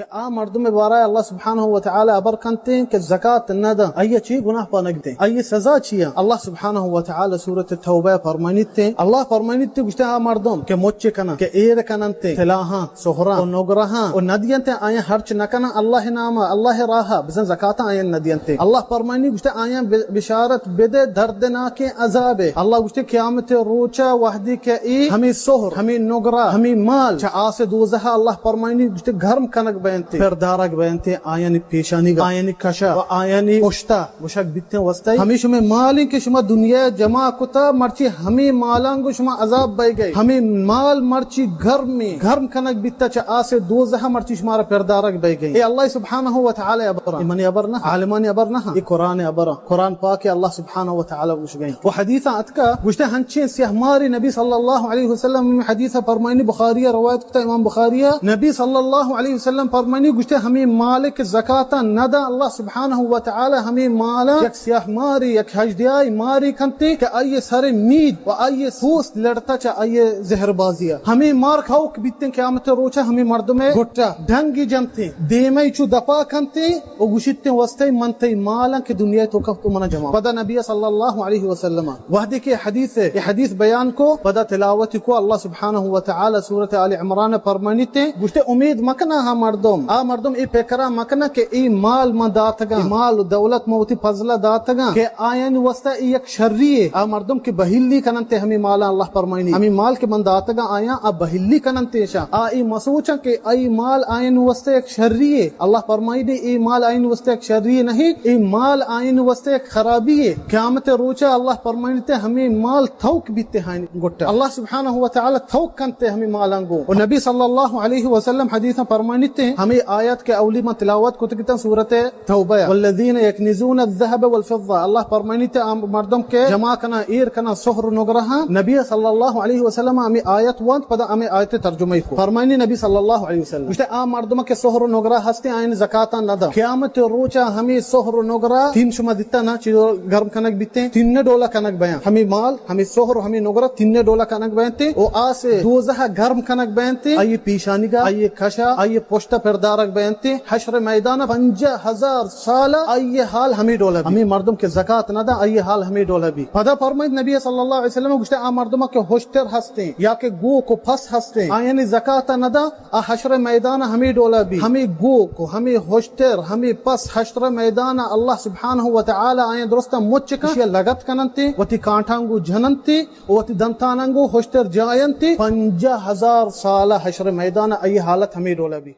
آ مردم بارہ اللہ سبحانہ و تعالی ابر کنتے کہ زکات نہ داں، آئی چی گناہ پانگ دیں، آئی سزا چی؟ اللہ سبحانہ و تعالی سورۃ توبہ فرمانیتے، اللہ فرمانیتے، گوشتے آ مردم کہ مچ کنن، کہ ایر کننتے، تلاہاں، سہراں و نگرہاں و ندینتے، آیاں ہرچ نکنن اللہ نام، اللہ راہ، بزن زکات آیاں ندینتے۔ اللہ فرمانی، گوشتے آیاں بشارت بدے دردناکیں عذابے۔ اللہ گوشتے قیامت روچا وحدی کہ ای ہمیں سہر، ہمیں نگرہ، ہمیں مال چہ آس دوزہ، اللہ فرمانی، گوشتے گرم کنگ بینتے، پردارگ بینتے، آیانی پیشانی گا، آیانی کشا و آیانی پشتا گوشگ بیتیں واسطہ۔ ہمیں شمے مال ہیں کہ شما دنیا جمع کتا، مرچی ہمیں مالاں گو شما عذاب بئی گئے۔ ہمیں مال مرچی گرم، گرم کنگ بیتا چہ آس دوزہ، مرچی شمارا پردارگ بئی گئے۔ اے اللہ سبحانہ و تعالی ابرا، اے منی ابر نہ، عالمانی ابر نہ، اے قرآن ابرا۔ قرآن پاک اللہ سبحانہ و تعالی گوش گئے۔ و حدیث اتکا گوشتے ہنچیں سیاہ ماری نبی صلی اللہ علیہ وسلم حدیث فرمائنی، بخاری روایت کتا امام بخاری، نبی صلی اللہ علیہ وسلم فرمانی، گوشتے ہمیں مالک زکاتا ندا، اللہ سبحانہ و تعالی ہمیں مالا یک سیاہ ماری، یک ہژدیائی ماری کنتے کہ آئی سر مید و آئی پوست لڑتا چہ آئی زہر بازیا۔ ہمیں مار کھوک بیتیں قیامت روچا ہمیں مردم گٹا ڈنگی جنتے، دیمئی چو دپا کنتے و گوشیتیں واسطے من تئی مالاں کہ دنیا تو کف تو منا جمع۔ پدا نبی صلی اللہ علیہ وسلم وحدی کہ حدیث، یہ حدیث بیان کو، پدا تلاوت کو، اللہ سبحانہ و تعالی سورۃ آل عمران فرمانیتے، گوشتے امید مکنا ہا مردم، آ مردم ای فکرا مکنا کہ ای مال ما داتگا، ای مال و دولت ما وتی فضلہ داتگا کہ آیانی واسطہ ای یک شری ہے۔ آ مردم کہ بہیلی کننتے ہمیں مالا، اللہ فرمائنی، ہمیں مال کہ من داتگا آیاں، آ بہیلی کننتے شا۔ آ ای مسوچاں کہ ای مال آیانی واسطہ یک شری ہے۔ اللہ فرمائنی ای مال آیانی واسطہ یک شری نہیں، ای مال آیانی واسطہ یک خرابی ہے۔ قیامت روچا اللہ فرمائنیتے ہمیں مال تھوک بیتے ہائیں گٹا۔ اللہ سبحانہ و تعالی تھوک کنتے ہمیں مالاں گو۔ و نبی صلی اللہ علیہ وسلم حدیثاں فرمانیتے، ہمیں آیت کے اولی من تلاوت کتگتاں سورت توبہ۔ والذین یکنزون الذهب والفضة۔ اللہ فرمانیتے آ مردم کے جمع کنا، ایر کنا سہر و نگرہاں۔ نبی صلی اللہ علیہ وسلم ہمیں آیت وانت، پدا ہمیں آیت ترجمہ کو۔ فرمانی نبی صلی اللہ علیہ وسلم گوشتے آ مردم کے سہر و نگرہ ہستے آئین زکاتا ندا۔ قیامت روچا ہمیں سہر و نگرہ تین شما دیتا نا چیز گرم کنگ بیتے، تین ڈولا کنگ بیان۔ ہمیں مال، ہمیں سہر، ہمیں نگرہ تین ڈولا کنگ بیانتے۔ او آس دوزہ گرم کنگ بیانتے۔ آئی پیشانیگا، آئی کشا، آئی پشت پردارگ بیانتے۔ حشر میدان پنجاہ ہزار سال آئی حال ہمیں ڈولا بی۔ ہمیں مردم کہ زکات نہ دا، آئی حال ہمیں ڈولا بی۔ پدا فرمائیت نبی صلی اللہ علیہ وسلم گوشتے آ مردم کہ ہشتر ہستیں یا کہ گوک و پس ہستیں، آیانی زکات نہ دا، آ حشر میدان ہمیں ڈولا بی۔ ہمیں گوک و ہمیں ہشتر، ہمیں پس حشر میدان اللہ سبحانہ و تعالی آیاں درستاں مچ کن، اشیا لگت کننتے، وتی کانٹانگو جننتے، وتی دنتانانگو ہشتر جاینتے، پنجاہ ہزار سال حشر میدان آئی حالت ہمیں ڈولا بی۔